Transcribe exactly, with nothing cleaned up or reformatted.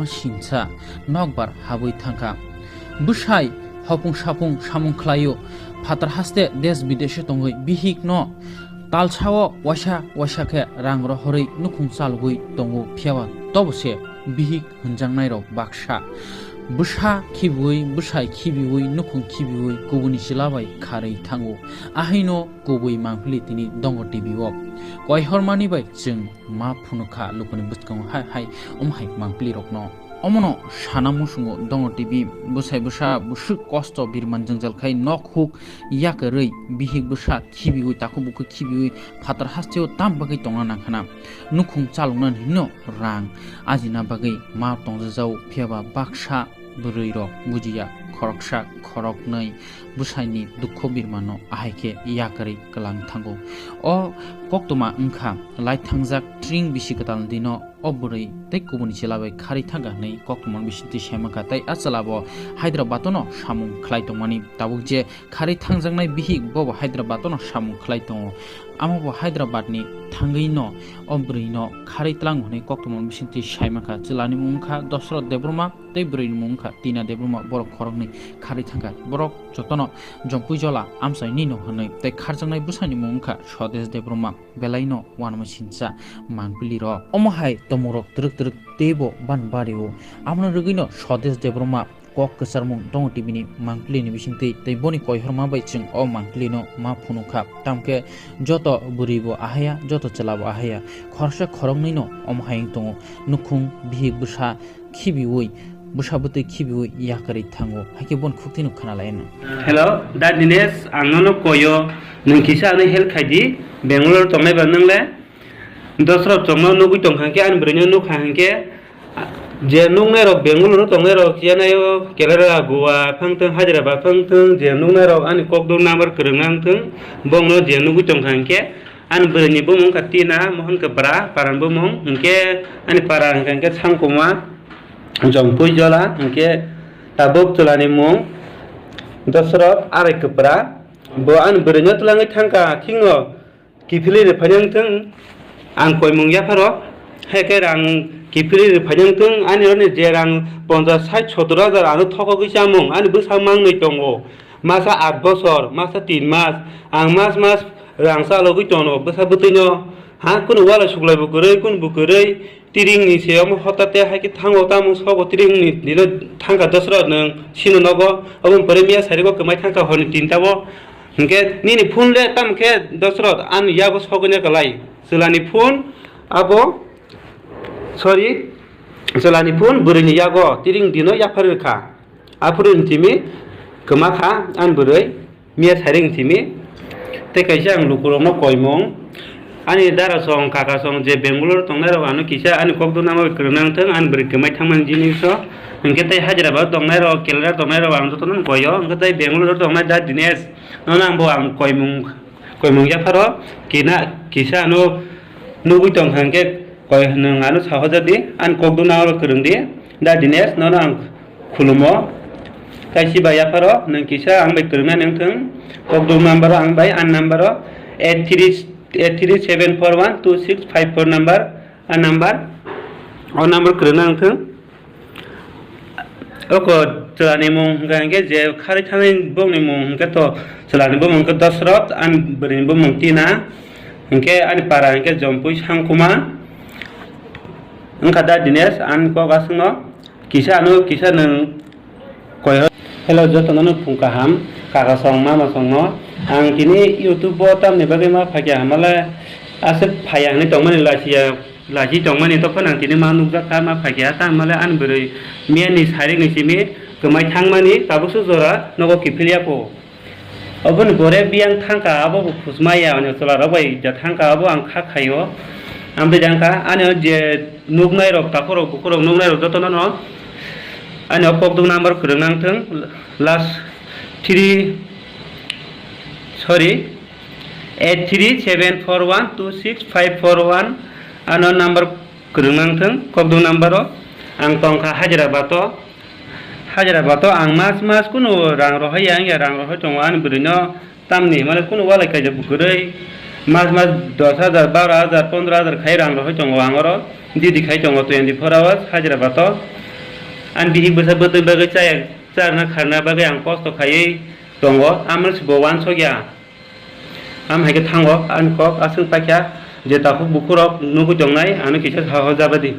Sinsa nokbar habwi thangkha. Bwsai hopung sapung samung khlaio. Phatar haste des bideshe tongwi bihikno talsao waisa waisa khe rang rohorwi nukhung chalogwi tongo, phiyaba tobo se bihik hwnjaknairok baksa bwsa khibiwi, bwsai khibiwi, nukhung khibiwi kubuni chwla bai kharwi thango. Ahaino kubui mangpili tini Dongo T V o. Koihormani bai chwng ma phunukha lukuni bwskango hai hai omo hai mangpilirokno. Omono sana muchungo Dongo T V, bwsai bwsa bwswk kosto birman jwngjal khai nok huk yakarwi bihik bwsa khibiwi takhuk bukhuk khibiwi phatar hasteo tam bagwi tongna nangkhana. Nukhung chaloknani hino rang ajina bagwi ma tongjajao, phiyaba baksa bwrwirok bujiya, khoroksa khoroknwi bwsaini dukho birmano ahai khe yakarwi kwlang thango. O koktwma wngkha lai thangjak tring bisi kwtal dino o bwrwi tei kubuni chwla bai kharwi thangkha hwnwi koktwma bisingtwi saimankha, tei a chwla bo Hyderabad-o no samung khlai tongmani. Tabuk je kharwi thangjaknai bihik bobo Hyderabad-o no samung khlai tongo. Amo bo Hyderabad-ni thangwi no o bwrwino kharwi tlango hwnwi koktwma bisingtwi saimankha. Chwlani mung wngkha Dosrot Debbarma tei bwrwini mung wngkha Tina Debbarma, borok khoroknwi kharwi thangkha. Borok jotono Jompui Jola amchaini no hwnwi tei kharjaknai bwsani mung wngkha Swadesh Debbarma, belaino uanama sinsa mangpili rok. Omo hai tomorok twrwk twrwk teibo ban bario. Amoni rwgwino Swadesh Debbarma kok kwcharmung Dongo T V ni mangpili ni bisingtwi tei boni koihorma bai chwng o mangpili no ma phunukha. Tamkhe joto bwrwi bo ahaya, joto chwla bo ahaya. Khoroksa khoroknwi no omo hai wng tongo. Nukhung bihik bwsa khibiwi, bwsa bwtwi khibiwi yakarwi thango, hai khe boni khuktwino khna lai no. Hello, da Dinesh, ang nono koyo, nwng kisa ano help khai di, Bangalore tongnai ba nwng le? Dosrot chwngno nugwi tongkha hwnkhe, ani bwrwino nukha hwnkhe, je nuknairok Bangalore tongnai rok, chiyanaio Kerala, Goa phangthwng, Hyderabad phangthwng, je nuknairok ani kokduk number kwrwng nangthwng, bongno je nugwi tongkha hwnkhe, ani bwrwini bumung wngkha Tina Mohon Kwpra, parani bumung hwnkhe, ani para hwnkha hwnkhe Sangkuma. Jongpui Jola hwnkhe tabuk chwlani mung Dosrot Arai Kwpra. Bo ani bwrwino twlangwi thangkha, thikno kiphilwi rwphainang thung, ang koimung yapharo, hai khe rang kiphilwi rwphainang thung, ani roni je rang ponchas, sait, sottor hajar ano thokogwi chamung, ani bwsa mangnwi tongo, masa aat bosor, masa tin mas, ang mas mas rang chalogwi tono, bwsa bwtwino, ha, kunu wala suklai bo kwrwi, kunu bo kwrwi, Tiring ni se omo hotate hai khe thango tamo sobo tiring ni dino thangkha Dosrot nwng sino nogo obo pore miya sari go kwmai thangkha horni tinta bo. Hinkhe nini phone le tamo khe Dosrot ani yago sogwina kwlai. Chwlani phone abo, sorry, chwlani phone bwrwi ni yago tiring dino yaphar rwkha. Aphuru ni timi kwma kha ani bwrwi. Miya sairing simi. Tei kaisa ang lukurokno koimung. Ani dara song, kaka song je Bangalore tongnai rok ano kisa ani kokduna ma kwrwng nang thung, ani bwrwi kwmai thangmani jiniso. Hinkhe tei Hyderabad tongnai rok, Kerala tongnai rok ang jotono koyo. Hinkhe tei Bangalore tongnai da Dinesh, nono ang bo ang koimung, koimung yapharo kina kisa ano nugwi tongkha hinkhe koi nwng ano sahoja di, ani kokduna oro kwrwng di. Da Dinesh, nono ang khulumo. Kaisi bai yapharo nwng kisa ang bai kwrwngna nang thung. Kokduk number o ang bai ani number o eight three, eight three seven four one two six five four number, a number. O number kwrwngna nang thung. Oko chwlani mung hwnkha hinkhe je kharwi thangnai bongni mung hinkhe to chwlani bumung hinkhe Dosrot, ani bwrwini bumung Tina, hinkhe ani para hinkhe Jompui Sangkuma. Wngkha da Dinesh, ani kok aswkno kisa ano kisa nwng koi. Hello, jotono no phung kaham, kaka song, mama song no. Ang tini YouTube o tamni bagwi ma phaikha hamale aswk phaiya hinwi tongmani lachiya, lachi tongmani tokphano ang tini ma nukjak kha, ma phaikha, tamale ani bwrwi miyani sairing ni simi kwmai thangmani tabukso jora nogo kiphilya kho. Oboni pore biyang thangkha, abo bo khusmaya, ani chwla rok bai ja thangkha, abo ang kha khaio. Ang bai jangkha, ani je nuknai rok, takhuk rok, bukhuk rok nuknai rok jotono no ani o kokduk number kwrwng nang thung, last three, sorry, eight three seven four one two six five four one, ano number kwrwng nang thung, kokduk number o. Ang tongkha Hyderabad o. Hajra bato ang mas mas kunu rang rohoi ya, wngya rang rohoi tongo ani bwrwi no tamni, mane kunu walai kaijak bo kwrwi, mas mas dos hajar, baro hajar, pondro hajar khai rang rohoi tongo ang oro, didi khai tongo twenty four hours hajra bato. Ani bihik bwsa bwtwi bagwi chaya, charna kharna bagwi ang kosto khaiwi tongo, amoni se bo uansukya. Am hai khe thango, ani kok aswk paikha je takhuk bukhurok nugwi tongnai, ano kisa saha jabadi.